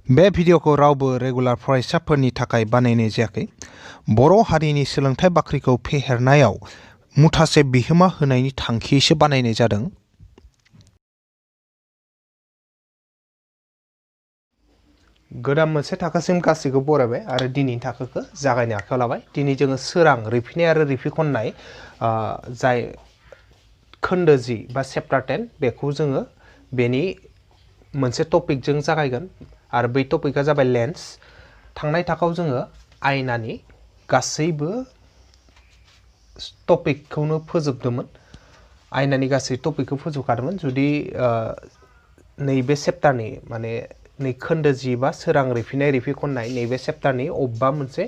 बे भिडिअखौ रावबो रेगुलार फरायसाफोरनि थाखाय बानायनाय जायाखै। बर' हारिनि सोलोंथाइ बाख्रिखौ फेहेरनायाव मुथासे बिहोमा होनायनि थांखियैसो बानायनाय जादों। गोदान मोनसे थाखोसिम गासैखौ बरायबाय आरो दिनैनि थाखोखौ जागायनो आखायाव लाबाय। दिनै जोङो सोरां रिफिनाय आरो रिफिखननाय जाय खोन्दो 10 बा चेप्टार 10 बेखौ जोङो बेनि मोनसे टपिकजों जागायगोन आरो बै टपिकआ जाबाय लेन्स। थांनाय थाखोआव जोङो आयनानि गासैबो टपिकखौनो फोजोबदोंमोन। आयनानि गासै टपिकखौ फोजोबखादोंमोन। जुदि नैबे चेप्टारनि माने नै खोन्दो 10 बा सोरां रिफिनाय रिफिखननाय नैबे चेप्टारनि अबेबा मोनसे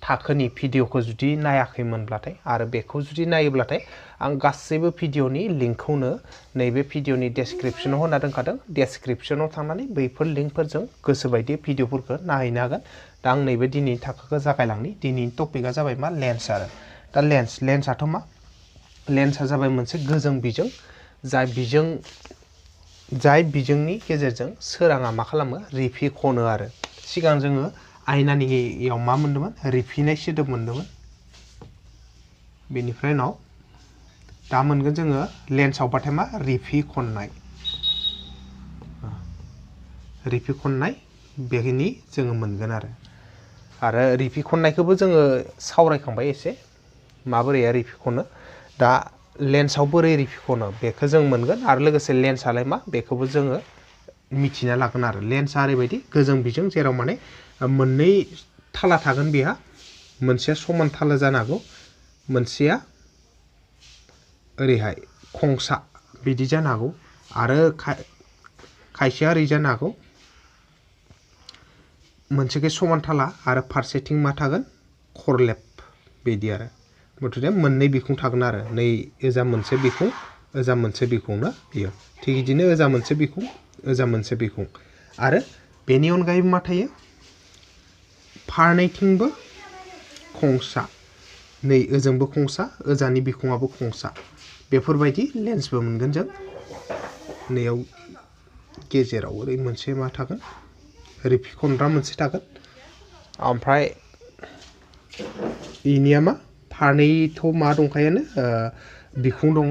थाखोनि भिडिअखौ जुदि नायाखैमोनब्लाथाय आरो बेखौ जुदि नायोब्लाथाय आं गासैबो भिडिअनि लिंकखौनो नैबे भिडिअनि डेसक्रिपसनाव होना दोनखादों। डेसक्रिपसनाव थांनानै बैफोर लिंकफोरजों गोसोबायदि भिडिअफोरखौ नायहैनो हागोन। दा आं नैबे दिनैनि थाखोखौ जागायलांनि। दिनैनि टपिकआ जाबाय मा लेन्स आरो दा लेन्सआथ' मा? लेन्सआ जाबाय मोनसे गोजों बिजों जाय बिजोंनि गेजेरजों सोराङा मा खालामो रिफिखनो आरो सिगां जोङो आयनानियाव मा मोन्दोंमोन रिफिनाय सोदोब मोन्दोंमोन। बेनिफ्राय उनाव दा मोनगोन जोङो लेन्सआवबाथाय मा रिफिखननाय बेनि जोङो मोनगोन आरो रिफिखननायखौबो जोङो सावरायखांबाय एसे माबोरैहाय रिफिखनो। दा लेन्सआव बोरै रिफिखनो बेखौ जों मोनगोन आरो लोगोसे लेन्सआलाय मा बेखौबो जोङो मिथिना लागोन आरो लेन्सआ ओरैबायदि गोजों बिजों जेराव माने मोननै थाला थागोन। बेहा मोनसेया समान थाला जानो हागौ, मोनसेया ओरैहाय खंसा बिदि जानो हागौ आरो खायसेया ओरै जानो हागौ मोनसेखै समान थाला आरो फारसेथिं मा थागोन खरलेब बिदि आरो मथथे मोननै बिखुं थागोन आरो नै ओजा मोनसे बिखुं ओजा मोनसे बिखुंना बियो थिग बिदिनो ओजा मोनसे बिखुं ओजा मोनसे बिखुं आरो बेनि अनगायैबो मा थायो फारनैथिंबो खंसा नै ओजोंबो खंसा ओजानि बिखुङाबो खंसा बेफोरबायदि लेन्सबो मोनगोन जों। नैयाव गेजेराव ओरै मोनसे मा थागोन रिफिखनग्रा मोनसे थागोन ओमफ्राय इनिया मा फारनैथ' मा दंखायोनो बिखुं दङ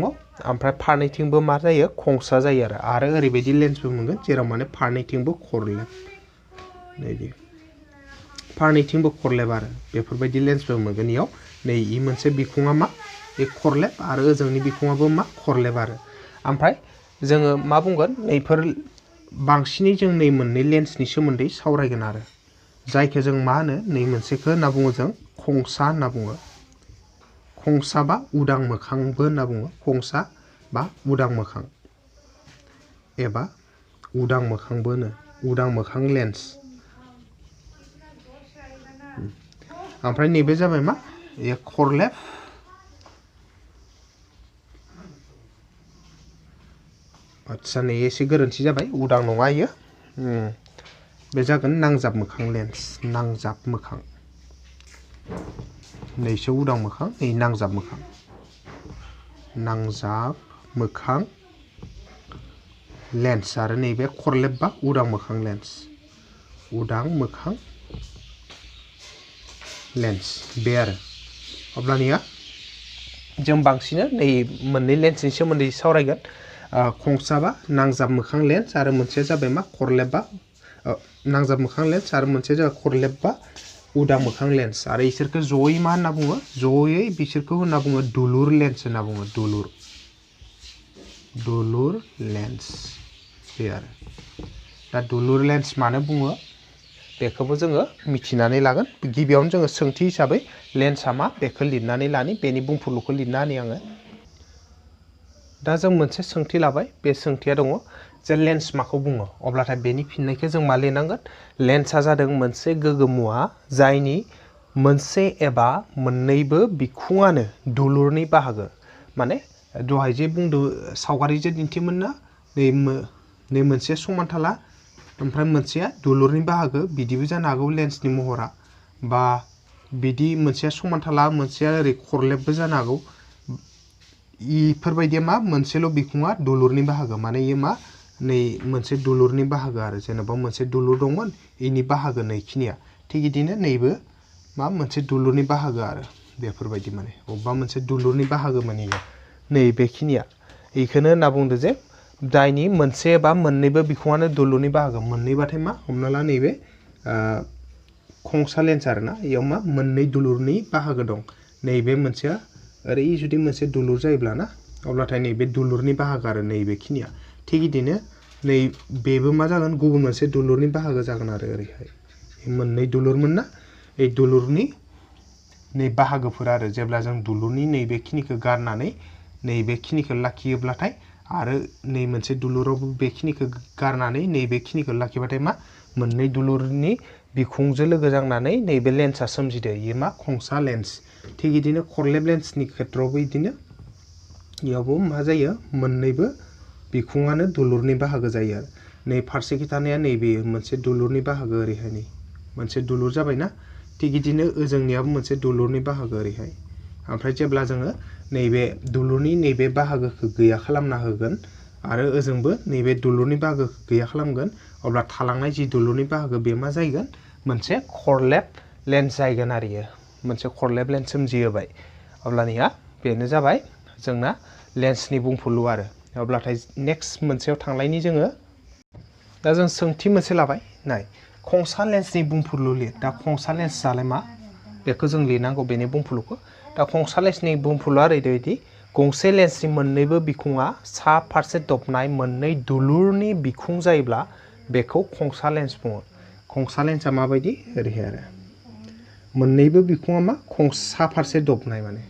ओमफ्राय फारनैथिंबो मा जायो खंसा जायो आरो ओरैबायदि लेन्सबो मोनगोन जेराव माने फारनैथिंबो खरलेब नैदि फारनैथिंबो खरलेब आरो बेफोरबायदि लेन्सबो मोनगोन। इयाव नै इ मोनसे बिखुङा मा बे खरलेब आरो ओजोंनि बिखुङाबो मा खरलेब आरो ओमफ्राय जोङो मा बुंगोन नैफोर बांसिनै जों नै मोननै लेन्सनि सोमोन्दै सावरायगोन आरो जायखौ जों मा होनो नै मोनसेखौ होनना बुङो जों खंसा होनना बुङो। खंसा बा उदां मोखांबो होनना बुङो। खंसा बा उदां मोखां एबा उदां मोखांबो होनो उदां मोखां लेन्स। ओमफ्राय नैबे जाबाय मा बे खरलेब आदसा नै एसे गोरोन्थि जाबाय उदां नङा इयो बे जागोन नांजाब मोखां लेन्स। नांजाब मोखां नैसो उदां मोखां नै नांजाब मोखां लेन्स आरो नैबे खरलेब बा उदां मोखां लेन्स उदां मोखां लेन्स बे आरो अब्लानिया जों बांसिन नै मोननै लेन्सनि सोमोन्दै सावरायगोन खंसा बा नांजाब मोखां लेन्स आरो मोनसेया जाबाय मा खरलेब बा नांजाब मोखां लेन्स आरो मोनसेया जाबाय खरलेब बा उदां मोखां लेन्स आरो इसोरखौ जयै मा होनना बुङो जयै बिसोरखौ होनना बुङो दुलुर लेन्स होनना बुङो दुलुर लेन्स बे आरो दा दुलुर लेन्स मानो बुङो बेखौबो जोङो मिथिनानै लागोन। गिबियावनो जोङो सोंथि हिसाबै लेन्सआ मा बेखौ लिरनानै लानि बेनि बुंफुरलुखौ लिरना होनि आङो। दा जों मोनसे सोंथि लाबाय बे सोंथिया दङ जे लेन्स माखौ बुङो अब्लाथाय बेनि फिननायखौ जों मा लिरनांगोन लेन्सआ जादों मोनसे गोग्गो मुवा जायनि मोनसे एबा मोननैबो बिखुङानो दुलुरनि बाहागो माने दहाय जे बुंदों सावगारिजों दिन्थियोमोन ना नै मोनसे समान थाला ओमफ्राय मोनसेया दुलुरनि बाहागो बिदिबो जानो हागौ लेन्सनि महरा बा बिदि मोनसेया समान थाला मोनसेया ओरै खरलेबबो जानो हागौ। इफोरबायदिया मा मोनसेल' बिखुङा दुलुरनि बाहागो माने इयो मा नै मोनसे दुलुरनि बाहागो आरो जेनेबा मोनसे दुलुर दंमोन इनि बाहागो नैखिनिया थिग बिदिनो नैबो मा मोनसे दुलुरनि बाहागो आरो बेफोरबायदि माने अबेबा मोनसे दुलुरनि बाहागो माने नैबेखिनिया इखौनो होनना बुंदो जे जायनि मोनसे बा मोननैबो बिखुङानो दुलुरनि बाहागो मोननैबाथाय मा हमना ला नैबे खंसा लेन्स आरोना इयाव मा मोननै दुलुरनि बाहागो दं नैबे मोनसेया ओरै जुदि मोनसे दुलुर जायोब्ला ना अब्लाथाय नैबे दुलुरनि बाहागो आरो नैबेखिनिया थिग बिदिनो नै बेबो मा जागोन गुबुन मोनसे दुलुरनि बाहागो जागोन आरो ओरैहाय मोननै दुलुरमोन ना এই दुलुरनि नै बाहागोफोर आरो जेब्ला जों दुलुरनि नैबेखिनिखौ गारनानै नैबेखिनिखौ लाखियोब्लाथाय आरो नै मोनसे दुलुरावबो बेखिनिखौ गारनानै नैबेखिनिखौ लाखिबाथाय मा मोननै दुलुरनि बिखुंजों लोगो जानानै नैबे लेन्सआ सोमजिदो इयो मा खंसा लेन्स थिग बिदिनो खरलेब लेन्सनि खेत्रआवबो बिदिनो इयावबो मा जायो मोननैबो बिखुङानो दुलुरनि बाहागो जायो आरो नै फारसेखि थानाया नैबे मोनसे दुलुरनि बाहागो ओरैहाय नै मोनसे दुलुर जाबायना थिग बिदिनो ओजोंनियाबो मोनसे दुलुरनि बाहागो ओरैहाय ओमफ्राय जेब्ला जोङो नैबे दुलुरनि नैबे बाहागोखौ गैया खालामना होगोन आरो ओजोंबो नैबे दुलुरनि बाहागोखौ गैया खालामगोन अब्ला थालांनाय जि दुलुरनि बाहागो बे मा जागोन मोनसे खरलेब लेन्स जागोन आरो इयो मोनसे खरलेब लेन्स सोमजिहोबाय अब्लानिया बेनो जाबाय जोंना लेन्सनि बुंफुरलु आरो अब्लाथाय नेक्स्ट मोनसेयाव थांलायनि जोङो दा जों सोंथि मोनसे लाबाय नाय खंसा लेन्सनि बुंफुरलु लिर दा खंसा लेन्स जालाय मा बेखौ जों लिरनांगौ बेनि बुंफुरलुखौ दा खंसा लेन्सनि बुंफुरलुआ ओरैबायदि गंसे लेन्सनि मोननैबो बिखुङा सा फारसे दबनाय मोननै दुलुरनि बिखुं जायोब्ला बेखौ खंसा लेन्स बुङो खंसा लेन्सआ माबायदि ओरैहाय आरो मोननैबो बिखुङा मा सा फारसे दबनाय माने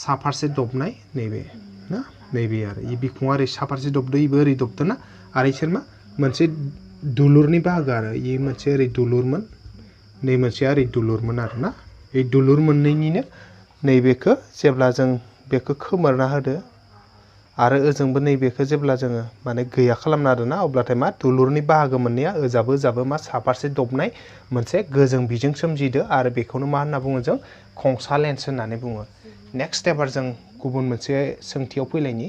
सा फारसे दबनाय नैबे ना नैबे आरो इ बिखुङा ओरै सा फारसे दबदो इबो ओरै दबदो ना आरो इसोर मा मोनसे दुलुरनि बाहागो आरो इ मोनसे ओरै दुलुरमोन नै मोनसे ओरै दुलुरमोन आरो ना इ दुलुर मोननैनिनो नैबेखौ जेब्ला जों बेखौ खोमोरना होदो आरो ओजोंबो नैबेखौ जेब्ला जोङो माने गैया खालामना होदोना अब्लाथाय मा दुलुरनि बाहागो मोननैया ओजाबो मा सा फारसे दबनाय मोनसे गोजों बिजों सोमजिदो आरो बेखौनो मा होनना बुङो जों खंसा लेन्स होननानै बुङो नेक्स्ट एबार जों गुबुन मोनसे सोंथियाव फैलायनि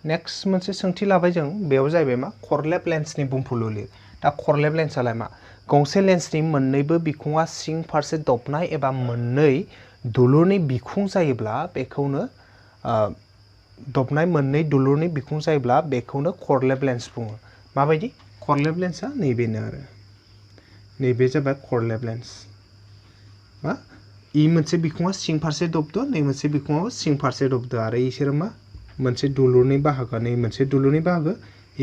नेक्स्ट मोनसे सोंथि लाबाय जों बेयाव जाहैबाय मा खरलेब लेन्सनि बुंफुरलु लिर दा खरलेब लेन्सआलाय मा गंसे लेन्सनि मोननैबो बिखुङा सिं फारसे दबनाय एबा मोननै दुलुरनि बिखुं जायोब्ला बेखौनो दबनाय मोननै दुलुरनि बिखुं जायोब्ला बेखौनो खरलेब लेन्स बुङो माबायदि खरलेब लेन्सआ नैबेनो आरो नैबे जाबाय खरलेब लेन्स मा इ मोनसे बिखुङा सिं फारसे दबदो नै मोनसे बिखुङाव सिं फारसे दबदो आरो इसोर मा मोनसे दुलुरनि बाहागो नै मोनसे दुलुरनि बाहागो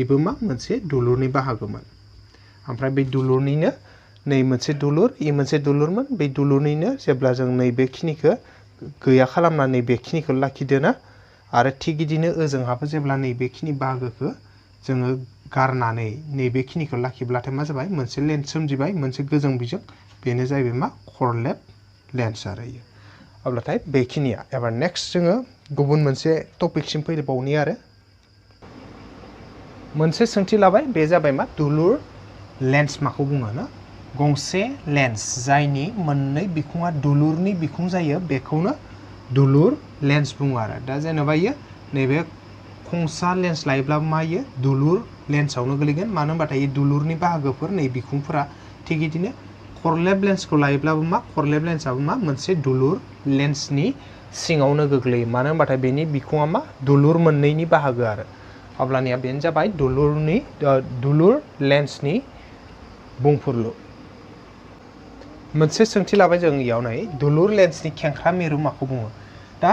इबो मा मोनसे दुलुरनि बाहागोमोन ओमफ्राय बे दुलुरनिनो नै मोनसे दुलुर इ मोनसे दुलुरमोन बे दुलुरनिनो जेब्ला जों नैबेखिनिखौ गैया खालामनानै बेखिनिखौ लाखिदोना आरो थिग बिदिनो ओजोंहाबो जेब्ला नैबेखिनि बाहागोखौ जोङो गारनानै नैबेखिनिखौ लाखिब्लाथाय मा जाबाय मोनसे लेन्स सोमजिबाय मोनसे गोजों बिजों बेनो जाहैबाय मा खरलेब लेन्स आरो इयो अब्लाथाय बेखिनिया एबार नेक्स्ट जोङो गुबुन मोनसे टपिकसिम फैबावनि आरो मोनसे सोंथि लाबाय बे जाबाय मा दुलुर लेन्स माखौ बुङो ना गंसे लेन्स जायनि मोननै बिखुङा दुलुरनि बिखुं जायो बेखौनो दुलुर लेन्स बुङो आरो दा जेनेबा इयो नैबे खंसा लेन्स लायोब्ला मा इयो दुलुर लेन्सआवनो गोलैगोन मानो होनबाथाय दुलुरनि बाहागोफोर नै बिखुंफोरा थिग बिदिनो खरलेब लेन्सखौ लायोब्लाबो मा खरलेब लेन्सआबो मा मोनसे दुलुर लेन्सनि सिङावनो गोग्लैयो मानो होनबाथाय बेनि बिखुङा मा दुलुर मोननैनि बाहागो आरो अब्लानिया बेनो जाबाय दुलुर लेन्सनि बुंफुरलु मोनसे सोंथि लाबाय जों इयाव नाय दुलुर लेन्सनि खेंख्रा मिरु माखौ बुङो दा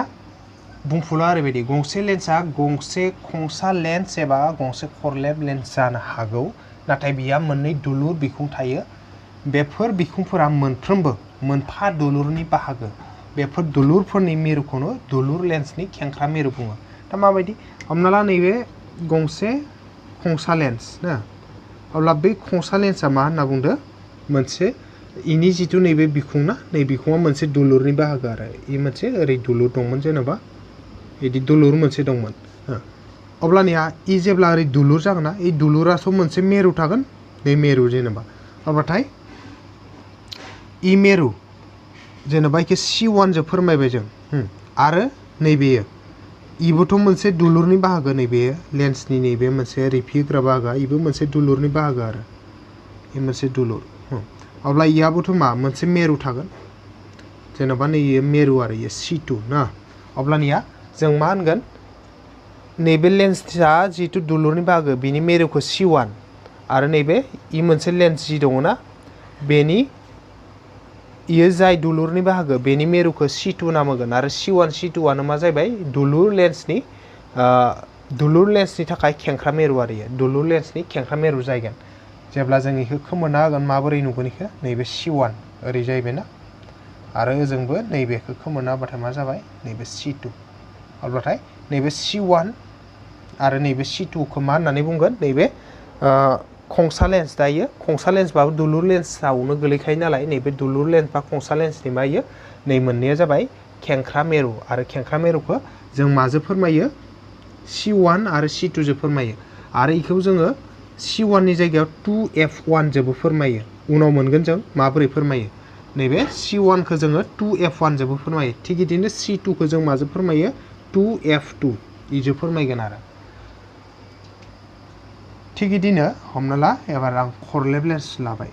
बुंफुरलुआ ओरैबायदि गंसे लेन्सआ गंसे खंसा लेन्स एबा गंसे खरलेब लेन्स जानो हागौ नाथाय बिहा मोननै दुलुर बिखुं थायो बेफोर बिखुंफोरा मोनफ्रोमबो मोनफा दुलुरनि बाहागो बेफोर दुलुरफोरनि मिरुखौनो दुलुर लेन्सनि खेंख्रा मिरु बुङो दा माबायदि हमना ला नैबे गंसे खंसा लेन्स ना अब्ला बै खंसा लेन्सआ मा होनना बुंदो मोनसे इनि जिथु नैबे बिखुं ना नै बिखुङा मोनसे दुलुरनि बाहागो आरो इ मोनसे ओरै दुलुर दंमोन जेनेबा बिदि दुलुर मोनसे दंमोन अब्लानिया इ जेब्ला ओरै दुलुर जागोन ना इ दुलुराथ' मोनसे मेरु थागोन नै मेरु जेनेबा अब्लाथाय इ मेरु जेनेबा इखौ C1 जों फोरमायबाय जों आरो नैबेयो इबोथ' मोनसे दुलुरनि बाहागो नैबे लेन्सनि नैबे मोनसे रिफिग्रा बाहागो इबो मोनसे दुलुरनि बाहागो आरो इ मोनसे दुलुर अब्ला इयाबोथ' मा मोनसे मेरु थागोन जेनेबा नै मेरु आरो इयो C2 ना अब्लानिया जों मा होनगोन नैबे लेन्सआ जितु दुलुरनि बाहागो बिनि मेरुखौ C1 आरो नैबे इ मोनसे लेन्स जि दङ ना बेनि इयो जाय दुलुरनि बाहागो बेनि मेरुखौ C2 नाम होगोन आरो C1 C2 आनो मा जाबाय दुलुर लेन्सनि थाखाय खेंख्रा मेरु आरो इयो दुलुर लेन्सनि खेंख्रा मेरु जायगोन जेब्ला जों इखौ खोमोरना होगोन माबोरै नुगोन इखौ नैबे C1 ओरै जाहैबायना आरो ओजोंबो नैबेखौ खोमोरना होबाथाय मा जाबाय नैबे C2 अब्लाथाय नैबे C1 आरो नैबे C2 खौ मा होननानै बुंगोन नैबे खंसा लेन्स दायो खंसा लेन्सबाबो दुलुर लेन्सआवनो गोलैखायो नालाय नैबे दुलुर लेन्स बा खंसा लेन्सनि मा इयो नै मोननैया जाबाय खेंख्रा मेरु आरो खेंख्रा मेरुखौ जों माजों फोरमायो C1 आरो C2 जों फोरमायो आरो इखौ जोङो C1 नि जायगायाव 2F1 जोंबो फोरमायो उनाव मोनगोन जों माबोरै फोरमायो नैबे C1 खौ जोङो 2F1 जोंबो फोरमायो थिग बिदिनो C2 खौ जों माजों फोरमायो 2F2 इजों फोरमायगोन आरो थिग बिदिनो हमना ला एबार आं खरलेब लेन्स लाबाय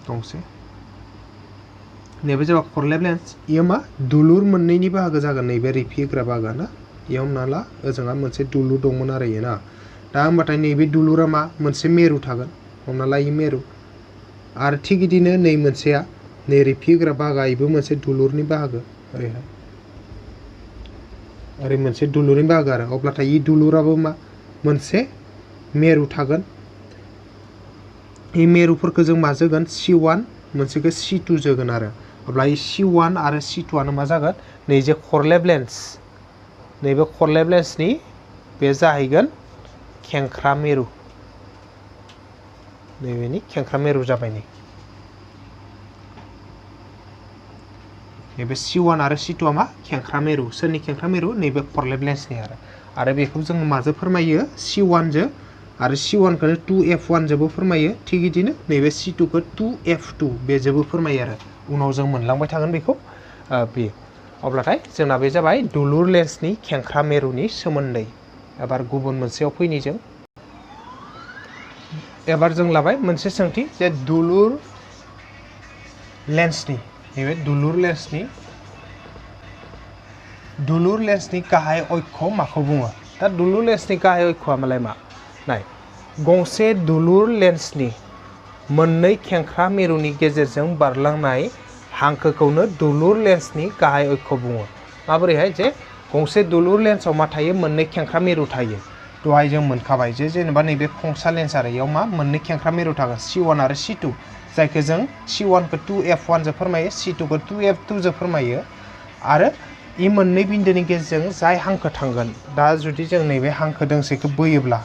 गंसे नैबे जाबाय खरलेब लेन्स इयो मा दुलुर मोननैनि बाहागो जागोन नैबे रिफिग्रा बाहागो ना इयाव हमना ला ओजोंहा मोनसे दुलुर दंमोन आरो इयो ना दा होमबाथाय नैबे दुलुरा मा मोनसे मेरु थागोन हमना ला इ मेरु आरो थिग बिदिनो नै मोनसेया नै रिफिग्रा बाहागो इबो मोनसे दुलुरनि बाहागो ओरैहाय ओरै मोनसे दुलुरनि बाहागो आरो अब्लाथाय इ दुलुराबो मा मोनसे मेरु थागोन इ मेरुफोरखौ जों मा जोगोन C1 मोनसेखौ C2 जोगोन आरो अब्ला इ C1 आरो C2 आनो मा जागोन नै जे खरलेब लेन्स नैबे खरलेब लेन्सनि बे जाहैगोन खेंख्रा मेरु नैबेनि खेंख्रा मेरु जाबाय नैबे C1 आरो C2 आ मा खेंख्रा मेरु सोरनि खेंख्रा मेरु नैबे खरलेब लेन्सनि आरो बेखौ जों माजों फोरमायो C1 जों आरो C1 खौनो 2F1 जोंबो फोरमायो थिग बिदिनो नैबे C2 खौ 2F2 बेजोंबो फोरमायो आरो उनाव जों मोनलांबाय थागोन बेखौ बे अब्लाथाय जोंना बे जाबाय दुलुर लेन्सनि खेंख्रा मेरुनि सोमोन्दै एबार गुबुन मोनसेयाव फैनि जों एबार जों लाबाय मोनसे सोंथि जे दुलुर लेन्सनि नैबे दुलुर लेन्सनि गाहाय अक्ष माखौ बुङो दा दुलुर लेन्सनि गाहाय अक्षआ मालाय मा नाय गंसे दुलुर लेन्सनि मोननै खेंख्रा मेरुनि गेजेरजों बारलांनाय हांखोखौनो दुलुर लेन्सनि गाहाय अक्ष बुङो माबोरैहाय जे गंसे दुलुर लेन्सआव मा थायो मोननै खेंख्रा मेरु थायो दहाय जों मोनखाबाय जे जेनेबा नैबे खंसा लेन्स आरो इयाव मा मोननै खेंख्रा मेरु थागोन C1 आरो C2 जायखौ जों C1 खौ 2F1 जों फोरमायो C2 खौ 2F2 जों फोरमायो आरो इ मोननै बिन्दोनि गेजेरजों जाय हांखो थांगोन दा जुदि जों नैबे हांखो दोंसेखौ बोयोब्ला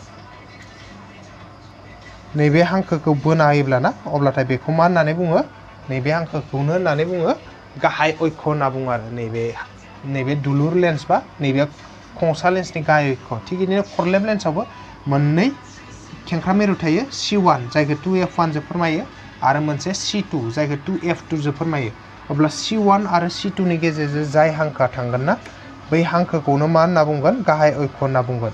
नैबे हांखोखौ बोना होयोब्ला ना अब्लाथाय बेखौ मा होननानै बुङो नैबे हांखोखौनो होननानै बुङो गाहाय अक्ष होनना बुङो आरो नैबे दुलुर लेन्स बा नैबे खंसा लेन्सनि गाहाय अक्ष थिग बिदिनो खरलेब लेन्सआवबो मोननै खेंख्रा मेरु थायो C1 जायखौ 2F1 जों फोरमायो आरो मोनसे C2 जायखौ 2F2 जों फोरमायो अब्ला C1 आरो C2 नि गेजेरजों जाय हांखोआ थांगोन ना बै हांखोखौनो मा होनना बुंगोन गाहाय अक्ष होनना बुंगोन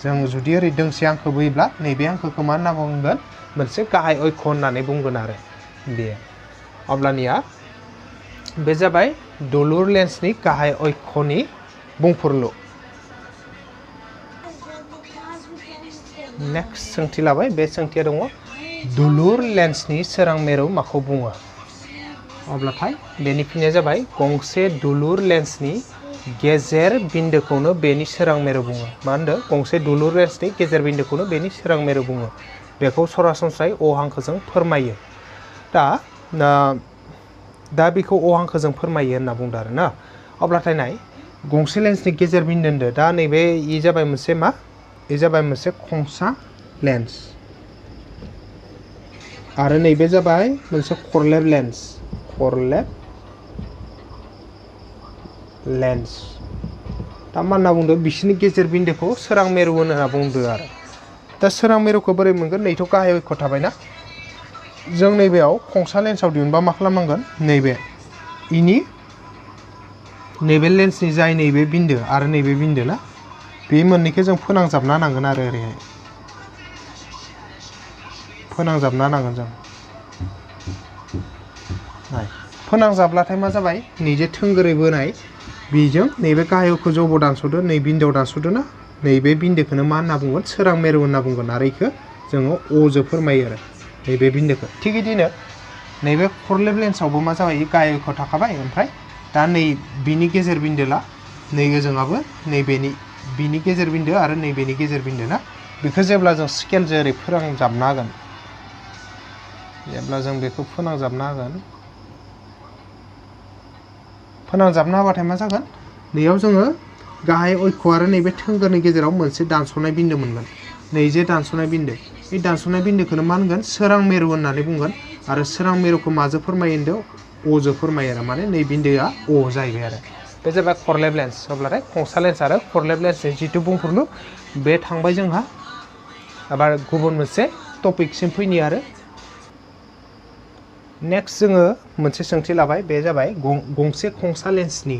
जों जुदि ओरै दोंसे हांखो बोयोब्ला नैबे हांखोखौ मा होनना बुंगोन मोनसे गाहाय अक्ष होननानै बुंगोन आरो बे अब्लानिया बे जाबाय दुलुर लेन्सनि गाहाय अक्षनि बुंफुरलु नेक्स्ट सोंथि लाबाय बे सोंथिया दङ दुलुर लेन्सनि सोरां मेरु माखौ बुङो अब्लाथाय बेनि फिननाया जाबाय गंसे दुलुर लेन्सनि गेजेर बिन्दोखौनो बेनि सोरां मेरु बुङो मा होनदों गंसे दुलुर लेन्सनि गेजेर बिन्दोखौनो बेनि सोरां मेरु बुङो बेखौ सरासनस्रायै अ हांखोजों फोरमायो दा बेखौ अ हांखोजों फोरमायो होनना बुंदों आरो ना अब्लाथाय नाय गंसे लेन्सनि गेजेर बिन्दो होनदों दा नैबे इ जाबाय मोनसे मा इ जाबाय मोनसे खंसा लेन्स आरो नैबे जाबाय मोनसे खरलेब लेन्स दा मा होनना बुंदों बिसोरनि गेजेर बिन्दोखौ सोरां मेरु होनना बुंदों आरो दा सोरां मेरुखौ बोरै मोनगोन नैथ' गाहाय अक्ष थाबायना जों नैबेयाव खंसा लेन्सआव दिहुनबा मा खालामनांगोन नैबे लेन्सनि जाय नैबे बिन्दो आरो नैबे बिन्दो ना बे मोननैखौ जों फोनांजाबना नांगोन आरो ओरैहाय फोनांजाबना नांगोन जों फोनांजाब्लाथाय मा जाबाय नैजे थोंगोरै बोनाय बेजों नैबे गाहायखौ जब' दानस'दो नै बिन्दोआव दानस'दो ना नैबे बिन्दोखौनो मा होनना बुंगोन सोरां मेरु होनना बुंगोन आरो इखौ जोङो अजों फोरमायो आरो नैबे बिन्दोखौ थिग बिदिनो नैबे खरलेब लेन्सआवबो मा जाबाय गाहायखौ थाखाबाय ओमफ्राय दा नै बिनि गेजेर बिन्दोला नै ओजोंआबो नैबेनि बिनि गेजेर बिन्दो आरो नैबेनि गेजेर बिन्दो ना बेखौ जेब्ला जों स्केलजों ओरै फोनांजाबना होगोन जेब्ला जों बेखौ फोनांजाबना होगोन फोनांजाबना होबाथाय मा जागोन नैयाव जोङो गाहाय अक्ष आरो नैबे थोंगोरनि गेजेराव मोनसे दानस'नाय बिन्दो मोनगोन नैजे दानस'नाय बिन्दो बे दानस'नाय बिन्दोखौनो मा होनगोन सोरां मेरु होननानै बुंगोन आरो सोरां मेरुखौ माजों फोरमायो होनदों अजों फोरमायो आरो माने नै बिन्दोआ अ जाहैबाय आरो बे जाबाय खरलेब लेन्स अब्लाथाय खंसा लेन्स आरो खरलेब लेन्सनि जिथु बुंफुरलु बे थांबाय जोंहा आबार गुबुन मोनसे टपिकसिम फैनि आरो नेक्स्ट जोङो मोनसे सोंथि लाबाय बे जाबाय गंसे खंसा लेन्सनि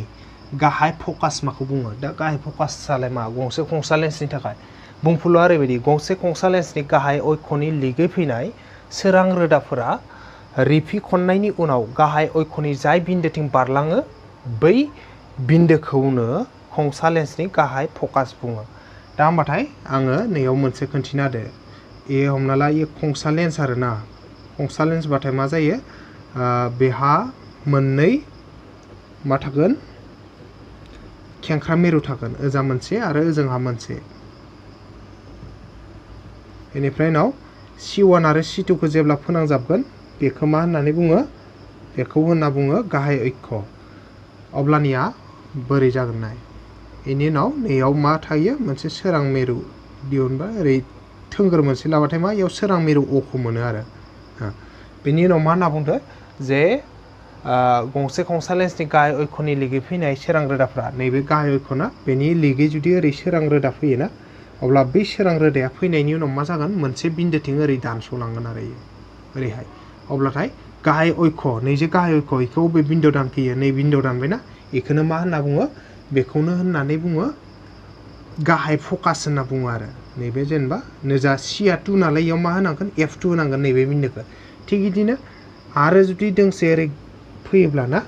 गाहाय फकास माखौ बुङो दा गाहाय फकासालाय मा गंसे खंसा लेन्सनि थाखाय बुंफुरलुआ ओरैबायदि गंसे खंसा लेन्सनि गाहाय अक्षनि लिगै फैनाय सोरां रोदाफोरा रिफि खननायनि उनाव गाहाय अक्षनि जाय बिन्दोथिं बारलाङो बै बिन्दोखौनो खंसा लेन्सनि गाहाय फकास बुङो दा होमबाथाय आङो नैयाव मोनसे खोन्थिना होदो हमना ला खंसा लेन्स आरो ना खंसा लेन्सबाथाय मा जायो बेहा मोननै मा थागोन खेंख्रा मेरु थागोन ओजा मोनसे आरो ओजोंहा मोनसे बेनिफ्राय उनाव C1 आरो C2 खौ जेब्ला फोनांजाबगोन बेखौ मा होननानै बुङो बेखौ होनना बुङो गाहाय अक्ष अब्लानिया बोरै जागोन नाय बेनि उनाव नैयाव मा थायो मोनसे सोरां मेरु दिहुनबा ओरै थोंगोर मोनसे लाबाथाय मा इयाव सोरां मेरु अखौ मोनो आरो बेनि उनाव मा होनना बुंदो जे गंसे खंसा लेन्सनि गाहाय अक्षनि लिगै फैनाय सोरां रोदाफ्रा नैबे गाहाय अक्षना बेनि लिगै जुदि ओरै सोरां रोदा फैयोना अब्ला बै सोरां रोदाया फैनायनि उनाव मा जागोन मोनसे बिन्दोथिं ओरै दानस'लांगोन आरो ओरैहाय अब्लाथाय गाहाय अक्ष नैजे गाहाय अक्ष बेखौ बबे बिन्दोआव दानफैयो नै बिन्दोआव दानबायना बेखौनो मा होनना बुङो बेखौनो होननानै बुङो गाहाय फकास होनना बुङो आरो नैबे जेनेबा नोजा सिया 2 नालाय इयाव मा होनांगोन F2 होनांगोन नैबे बिन्दोखौ थिग बिदिनो आरो जुदि दोंसे ओरै फैयोब्लाना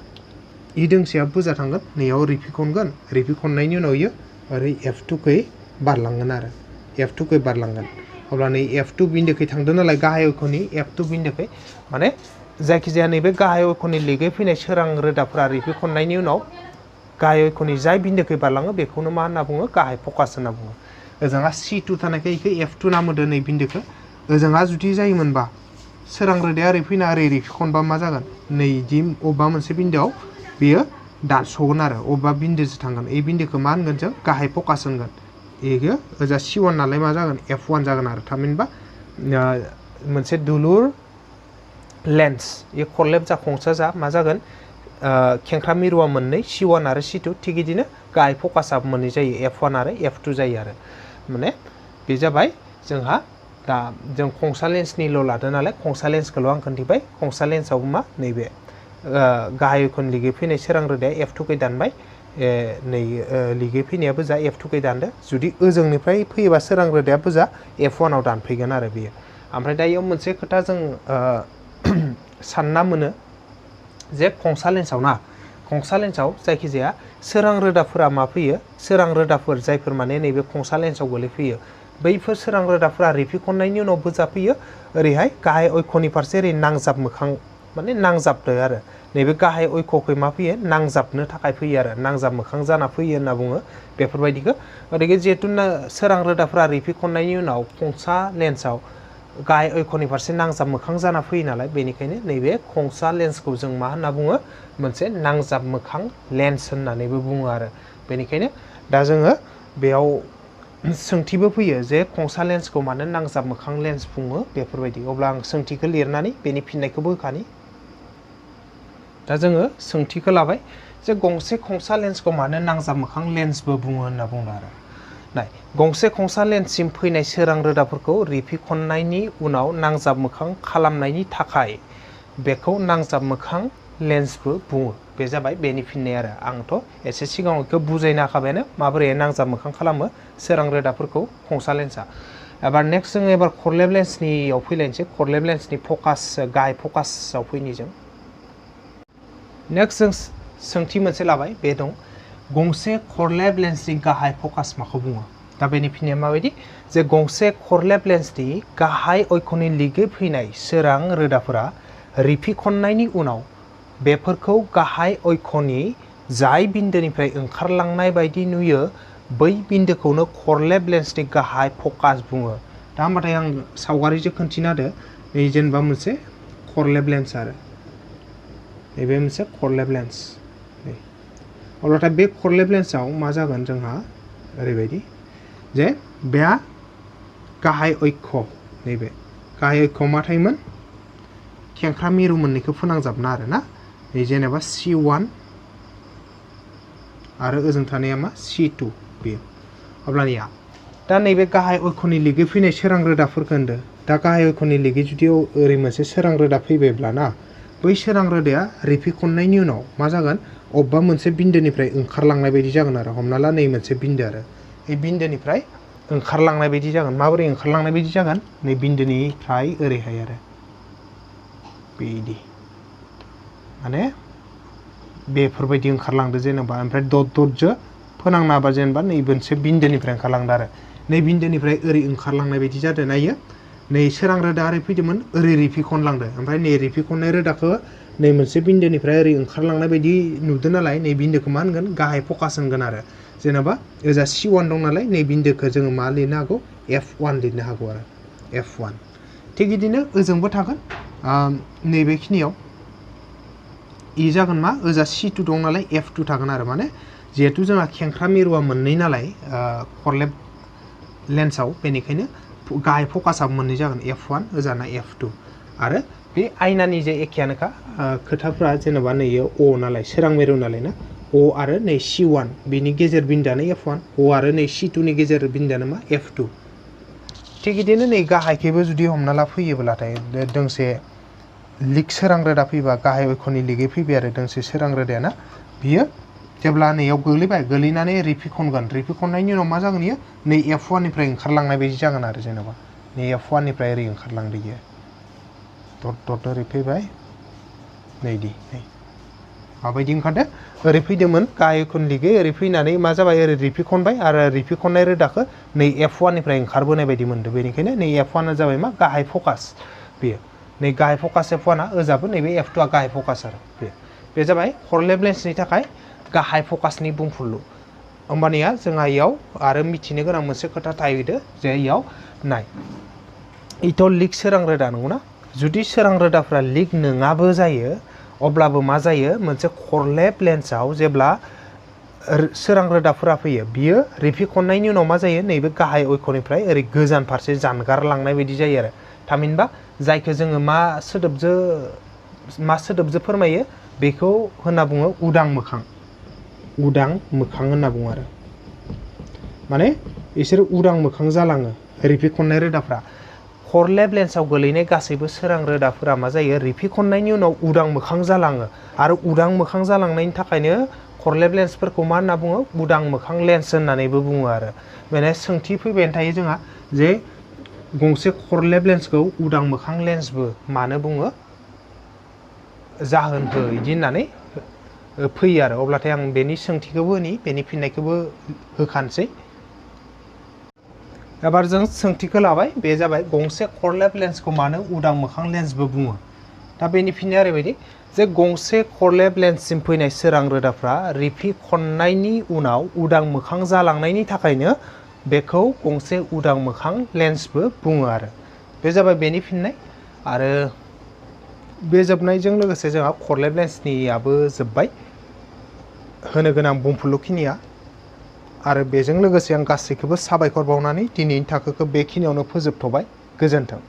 इ दोंसेया बोजा थांगोन नैयाव रिफि खनगोन रिफि खननायनि उनाव इयो ओरै F2 खै बारलांगोन आरो F2 खै बारलांगोन अब्ला नै F2 बिन्दोखै थांदों नालाय गाहाय अक्षनि F2 बिन्दोखै माने जायखिजाया नैबे गाहाय अक्षनि लिगै फैनाय सोरां रोदाफोरा रिफि खननायनि उनाव गाहाय अक्षनि जाय बिन्दोखै बारलाङो बेखौनो मा होनना बुङो गाहाय फकास होनना बुङो ओजोंहा C2 थानायखाय इखौ F2 नाम होदो नै बिन्दोखौ ओजोंहा जुदि जायोमोनबा सोरां रोदाया ओरै फैना ओरै रिफि खनबा मा जागोन नैदि अबेबा मोनसे बिन्दोआव बेयो दानस'गोन आरो अबेबा बिन्दोसो थांगोन बे बिन्दोखौ मा होनगोन जों गाहाय फकास होनगोन बेयो ओजा C1 नालाय मा जागोन F1 जागोन आरो थामहिनबा मोनसे दुलुर लेन्स बे खरलेब जा खंसा जा मा जागोन खेंख्रा मिरुआ मोननै C1 आरो C2 थिग बिदिनो गाहाय फकासा मोननै जायो F1 आरो F2 जायो आरो माने बे जाबाय जोंहा दा जों खंसा लेन्सनिल' लादों नालाय खंसा लेन्सखौल' आं खोन्थिबाय खंसा लेन्सआव मा नैबे गाहाय अक्षनि लिगै फैनाय सोरां रोदाया F2 खै दानबाय नै लिगै फैनायाबो जा F2 खै दानदो जुदि ओजोंनिफ्राय फैयोबा सोरां रोदायाबो जा F1 आव दानफैगोन आरो बेयो ओमफ्राय दा इयाव मोनसे खोथा जों सानना मोनो जे खंसा लेन्सआव जायखिजाया सोरां रोदाफोरा मा फैयो सोरां रोदाफोर जायफोर माने नैबे खंसा लेन्सआव गोलैफैयो बैफोर सोरां रोदाफोरा रिफि खननायनि उनाव बोजाफैयो ओरैहाय गाहाय अक्षनि फारसे ओरै नांजाब मोखां माने नांजाबदो आरो नैबे गाहाय अक्षखै मा फैयो नांजाबनो थाखाय फैयो आरो नांजाब मोखां जाना फैयो होनना बुङो बेफोरबायदिखौ ओरैनो जिहेतु सोरां रोदाफोरा रिफि खननायनि उनाव खंसा लेन्सआव गाहाय अक्षनि फारसे नांजाब मोखां जाना फैयो नालाय बेनिखायनो नैबे खंसा लेन्सखौ जों मा होनना बुङो मोनसे नांजाब मोखां लेन्स होननानैबो बुङो आरो बेनिखायनो दा जोङो बेयाव सोंथिबो फैयो जे खंसा लेन्सखौ मानो नांजाब मोखां लेन्स बुङो बेफोरबायदि अब्ला आं सोंथिखौ लिरनानै बेनि फिननायखौबो होखानि दा जोङो सोंथिखौ लाबाय जे गंसे खंसा लेन्सखौ मानो नांजाब मोखां लेन्सबो बुङो होनना बुंदों आरो नाय गंसे खंसा लेन्ससिम फैनाय सोरां रोदाफोरखौ रिफि खननायनि उनाव नांजाब मोखां खालामनायनि थाखाय बेखौ नांजाब मोखां लेन्सबो बुङो। बे जाबाय बेनि फिननाय आरो आंथ' एसे सिगाङाव बेखौ बुजायना होखाबायानो माबोरै नांजाब मोखां खालामो सोरां रोदाफोरखौ खंसा लेन्सआ। एबार नेक्स्ट जोङो एबार खरलेब लेन्सनियाव फैलायनोसै। खरलेब लेन्सनि फकास गाहाय फकासाव फैनि जों। नेक्स्ट जों सोंथि मोनसे लाबाय, बे दं गंसे खरलेब लेन्सनि गाहाय फकास माखौ बुङो? दा बेनि फिननाया माबायदि जे गंसे खरलेब लेन्सनि गाहाय अक्षनि लिगै फैनाय सोरां रोदाफोरा रिफिखननायनि उनाव बेफोरखौ गाहाय अक्षनि जाय बिन्दोनिफ्राय ओंखारलांनाय बायदि नुयो बै बिन्दोखौनो खरलेब लेन्सनि गाहाय फकास बुङो। दा होमबाथाय आं सावगारिजों खोन्थिना होदो। नै जेनेबा मोनसे खरलेब लेन्स आरो नैबे मोनसे खरलेब लेन्स। अब्लाथाय बे खरलेब लेन्सआव मा जागोन जोंहा ओरैबायदि जे बे गाहाय अक्ष, नैबे गाहाय अक्षआव मा थायोमोन खेंख्रा मिरु मोननैखौ फोनांजाबना आरो ना। नै जेनेबा C1 आरो ओजों थानाया मा C2 बेयो। अब्लानिया दा नैबे गाहाय अक्षनि लिगै फैनाय सोरां रोदाफोरखौ होनदो। दा गाहाय अक्षनि लिगै जुदि ओरै मोनसे सोरां रोदा फैबायब्लाना बै सोरां रोदाया रिफिखननायनि उनाव मा जागोन अबेबा मोनसे बिन्दोनिफ्राय ओंखारलांनाय बायदि जागोन आरो। हमना ला नै मोनसे बिन्दो आरो बे बिन्दोनिफ्राय ओंखारलांनाय बायदि जागोन। माबोरै ओंखारलांनाय बायदि जागोन नै बिन्दोनिफ्राय ओरैहाय आरो बिदि माने बेफोरबायदि ओंखारलांदो जेनेबा। ओमफ्राय दट दटजों फोनांनाबा जेनेबा नै मोनसे बिन्दोनिफ्राय ओंखारलांदो आरो नै बिन्दोनिफ्राय ओरै ओंखारलांनाय बायदि जादों। नायो नै सोरां रोदा ओरै फैदोंमोन ओरै रिफिखनलांदो। ओमफ्राय नै रिफिखननाय रोदाखौ नै मोनसे बिन्दोनिफ्राय ओरै ओंखारलांनाय बायदि नुदों नालाय नै बिन्दोखौ मा होनगोन गाहाय फकास होनगोन आरो। जेनेबा ओजा C1 दं नालाय नै बिन्दोखौ जोङो मा लिरनो हागौ F1 लिरनो हागौ आरो F1। थिग बिदिनो ओजोंबो थागोन नैबेखिनियाव इ जागोन मा ओजा C2 दं नालाय F2 थागोन आरो। माने जिहेथु जोंहा खेंख्रा मिरुआ मोननै नालाय खरलेब लेन्सआव बेनिखायनो गाहाय फकासा मोननै जागोन F1 ओजाना F2। आरो बे आयनानि जे एखेयानोखा खोथाफ्रा जेनेबा नैयो O नालाय सोरां मिरु नालाय ना O आरो नै C1 बिनि गेजेर बिन्दोआनो F1 O आरो नै C2 नि गेजेर बिन्दोआनो मा F2। थिग बिदिनो नै गाहायखैबो जुदि हमना ला फैयोब्लाथाय दोंसे लिग सोरां रोदा फैबा गाहाय अक्षनि लिगै फैबाय आरो दोंसे सोरां रोदायाना बियो जेब्ला नैयाव गोलैबाय गोलैनानै रिफिखनगोन। रिफिखननायनि उनाव मा जागोन इयो नै F1 निफ्राय ओंखारलांनाय बायदि जागोन आरो जेनेबा नै F1 निफ्राय ओरै ओंखारलांदो इयो दट दट ओरै फैबाय नैदि नै माबायदि ओंखारदो ओरै फैदोंमोन गाहाय अक्षनि लिगै ओरै फैनानै मा जाबाय ओरै रिफिखनबाय आरो रिफिखननाय रोदाखौ नै F1 निफ्राय ओंखारबोनाय बायदि मोनदों। बेनिखायनो नै F1 आ जाबाय मा गाहाय फकास बेयो। नै गाहाय फकास F1 आ ओजाबो नैबे F2 आ गाहाय फकास आरो बे जाबाय खरलेब लेन्सनि थाखाय गाहाय फकासनि बुंफुरलु। होमबानिया जोंहा इयाव आरो मिथिनो गोनां मोनसे खोथा थाहैदो जे इयाव नाय इथ' लिग सोरां रोदा नंगौना। जुदि सोरां रोदाफ्रा लिग नङाबो जायो अब्लाबो मा जायो मोनसे खरलेब लेन्सआव जेब्ला सोरां रोदाफोरा फैयो बियो रिफिखननायनि उनाव मा जायो नैबे गाहाय अक्षनिफ्राय ओरै गोजान फारसे जानगारलांनाय बायदि जायो आरो। थामहिनबा जायखौ जोङो मा सोदोबजों फोरमायो बेखौ होनना बुङो उदां मोखां। उदां मोखां होनना बुङो आरो माने बिसोर उदां मोखां जालाङो रिफिखननाय रोदाफ्रा। खरलेब लेन्सआव गोलैनाय गासैबो सोरां रोदाफोरा मा जायो रिफिखननायनि उनाव उदां मोखां जालाङो। आरो उदां मोखां जालांनायनि थाखायनो खरलेब लेन्सफोरखौ मा होनना बुङो उदां मोखां लेन्स होननानैबो बुङो आरो। माने सोंथि फैबायानो थायो जोंहा जे गंसे खरलेब लेन्सखौ उदां मोखां लेन्सबो मानो बुङो जाहोन हो बिदि होननानै फैयो आरो। अब्लाथाय आं बेनि सोंथिखौबो होनि बेनि फिननायखौबो होखानोसै। एबार जों सोंथिखौ लाबाय बे जाबाय गंसे खरलेब लेन्सखौ मानो उदां मोखां लेन्सबो बुङो। दा बेनि फिननाया ओरैबायदि जे गंसे खरलेब लेन्ससिम फैनाय सोरां रोदाफ्रा रिफिखननायनि उनाव उदां मोखां जालांनायनि थाखायनो बेखौ गंसे उदां मोखां लेन्सबो बुङो आरो। बे जाबाय बेनि फिननाय। आरो बे जोबनायजों लोगोसे जोंहा खरलेब लेन्सनियाबो जोब्बाय होनो गोनां बुंफुरलुखिनिया। आरो बेजों लोगोसे आं गासैखौबो साबायखर बावनानै दिनैनि थाखोखौ बेखिनियावनो फोजोबथ'बाय। गोजोन्थों।